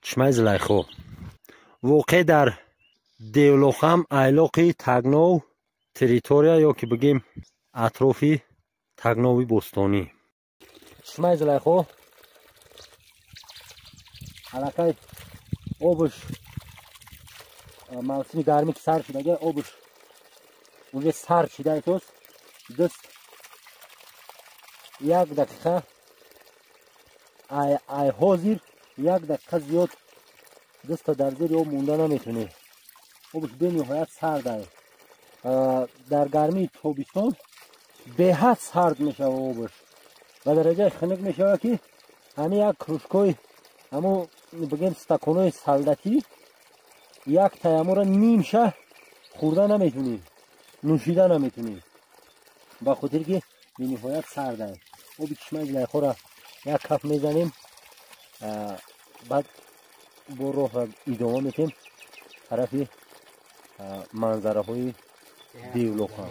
Чишмаи Зулайхо воқеъ дар Девлохам, айлоқи Тагнов, территория ё ки бигем атрофи Тагнови бостонӣ. Чишмаи Зулайхо аллакай обш мавсими гармӣ ки сар шудага, обш уже сар шидаитост. Даст як дақиқа ай ҳозир як дақиқа зиёд даста дар зери об монда наметунӣ. Обш бениҳоят сард ай. Дар гармии тобистон беҳад сард мешава обш, ба дараҷаи хунук мешава, ки ҳамин як кружкои ҳамо бигем стаконои салдатӣ як таямура нимша хӯрда наметунӣ, нӯшида наметунӣ, ба хотир ки бениҳоят сард ай. Оби чишмаи Зулайхоро як каф мезанем, баъд бо роҳро идома метем тарафи манзараҳои Девлоха.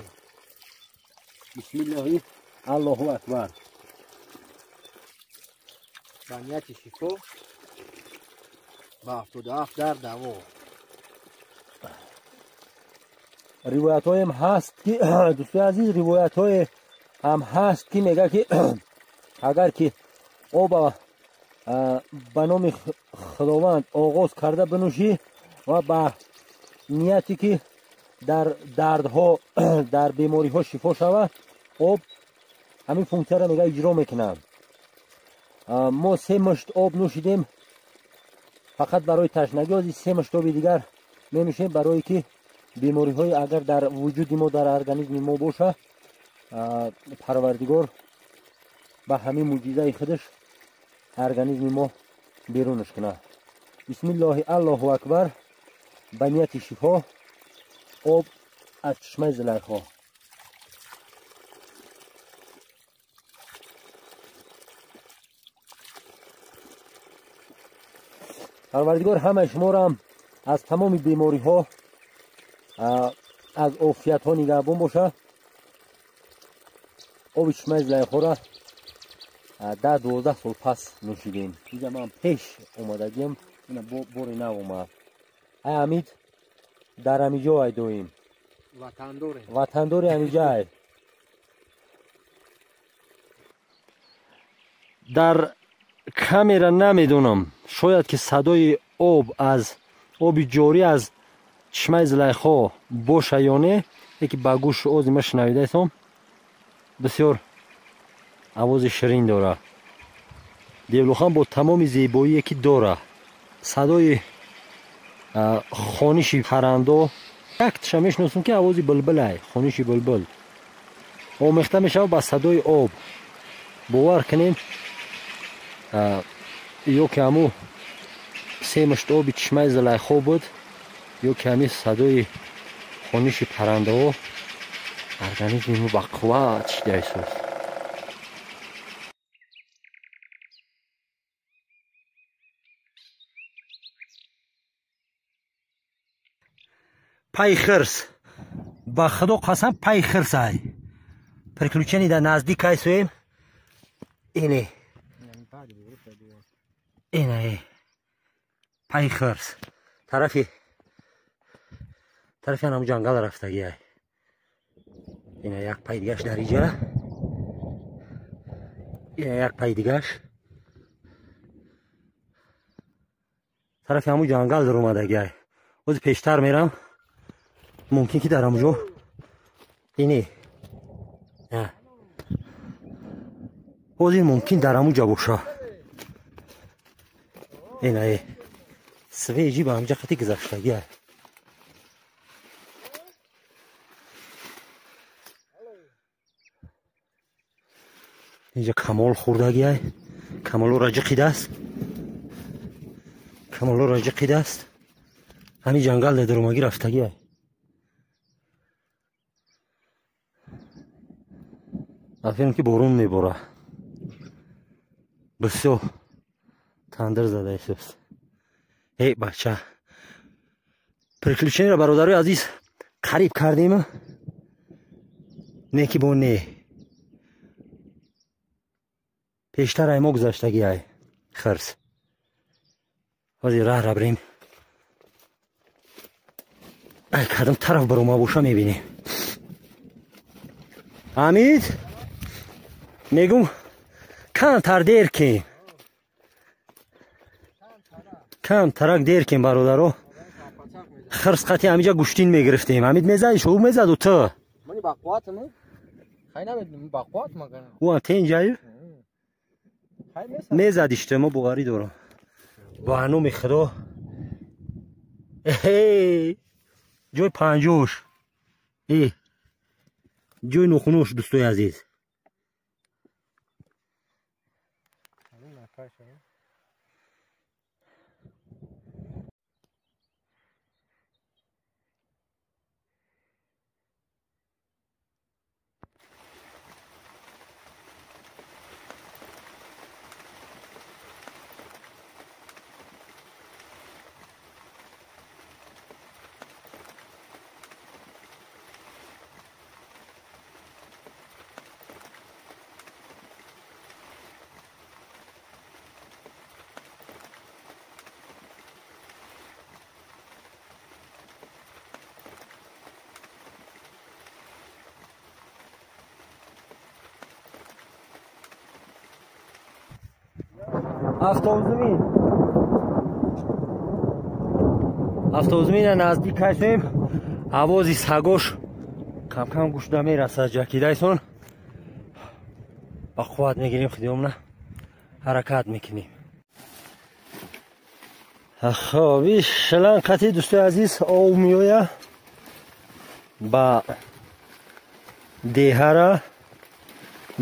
Бисмиллоҳи Аллоҳу акбар. Ба нияти шифо ба 77 дар даво. Ривоятҳоем ҳаст ки, дӯстои азиз, ривоятҳое ҳам ҳаст ки мега ки агар ки оба ба номи Худованд оғоз карда бинӯшӣ ва ба нияте ки дар дардҳо, дар бемориҳо шифо шава, об ҳамин функсияро мега иҷро мекунад. Мо се мушт об нӯшидем фақат барои ташнагӣ, ҳозир се мушт оби дигар менӯшем барое ки бемориҳои агар дар вуҷуди мо, дар организми мо боша, Парвардигор ба ҳамин мӯъҷизаи худаш организми мо берунаш кунад. Бисмиллоҳи Аллоҳу акбар. Ба нияти шифо об аз чишмаи Зулайхо. Парвардигор ҳамаи шуморо аз тамоми бемориҳо, аз офиятҳо нигаҳбон боша. Оби чишмаи Зулайхоро 10-12 сол пас нӯшидем. Инҷа ман пеш омадагиам, ина бори нав омад. Ай Ҳамид дар ҳамиҷо ай доим. Ватандори ҳамиҷа ай. Дар камера намедонам, шояд ки садои об аз оби ҷорӣ аз чишмаи Зулайхо боша ё не, леки ба гӯш ози ма шунавидаистам, бисёр овози ширин дора. Девлохан бо тамоми зебоие ки дора, садои хониши паррандо якташа мешиносам ки овози булбулай, хониши булбул омехта мешавад ба садои об. Бовар кунем, ё ки ҳаму се мушт оби чишмаи Зулайхо буд, ё ки ҳамин садои хониши паррандаҳо организми мо ба қувват шидаисост. Пай хирс, ба Худо қасам, пай хирс ай. Приключение дар наздик ай суем. Ине ина пай хирс тарафи анам ҷангал рафтагӣ ай. Ина як пай дигаш дар иҷа, ина як пай дигаш тарафи ҳамун ҷангал даромадагӣ ай. Ҳозир пештар мерам, мумкин ки дар ҳамуҷо ини ҳозир мумкин дар ҳамуҷа боша. Ина свежи ба ҳамҷа қати гузаштагӣ ай. Инҷа камол хӯрдагӣ ай, камолоро ҷиқидааст, камолоро ҷиқидааст. Ҳамин ҷангал дар даромагӣ рафтагӣ ай. Аферим ки борон мебора, бисёр тандир зада исост. Эй бача, приключениро бародарои азиз қариб кардем, не ки бо не пештар ай мо гузаштагӣ ай хирс. Ҳозир раҳра бирем. Ай кадом тараф барома боша мебинем. Ҳамид мегум камтар дер кем. Камтарак дер кем бародаро. Хирс қати ҳамиҷа гӯштин мегирифтем. Ҳамид мезадиш, ӯ мезаду ту. Ӯ ҳам тенҷаю? Мезадиш ту, мо боварӣ дорам. Ба номи Худо. Ҷои панҷош. Ҷои нохунош дӯстои азиз. Автозумин. Автозумина наздик ҳастем. Овози сагош кам-кам гӯшда мерасад ҷакидайсон. Ба қувват мегирем худиёмна. Ҳаракат мекунем. Хоб, шланг қати дӯстои азиз об меоя ба деҳара.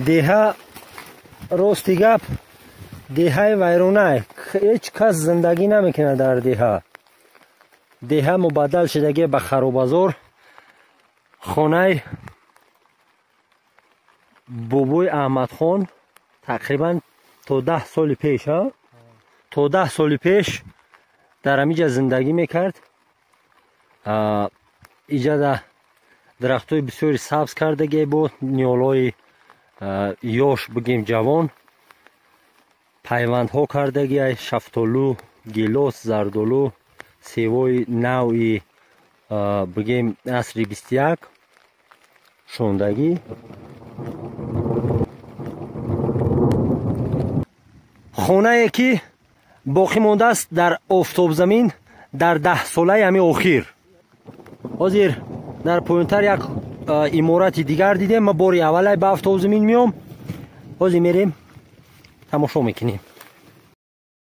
Деҳа рости гап деҳаи вайронае. Ҳеҷ кас зиндагӣ намекунад дар деҳа. Деҳа мубаддал шудагӣ ба харобазор. Хонаи бобои Аҳмадхон тақрибан то 10 соли пеш, то 10 соли пеш дар ҳамиҷа зиндагӣ мекард. Иҷада дарахтҳои бисёри сабз кардагӣ буд, ниҳолҳои ёш бигем ҷавон пайвандҳо кардагӣ, шафтолу, гелос, зардолу, севои навъи бигем асри 21 шондагӣ. Хонае ки боқӣ мондааст дар офтобзамин дар 10 солаи ҳамин охир. Ҳозир дар поёнтар як иморати дигар дидем. Ма бори аввалай ба офтобзамин меом. Ҳозир мерем тамошо мекунем.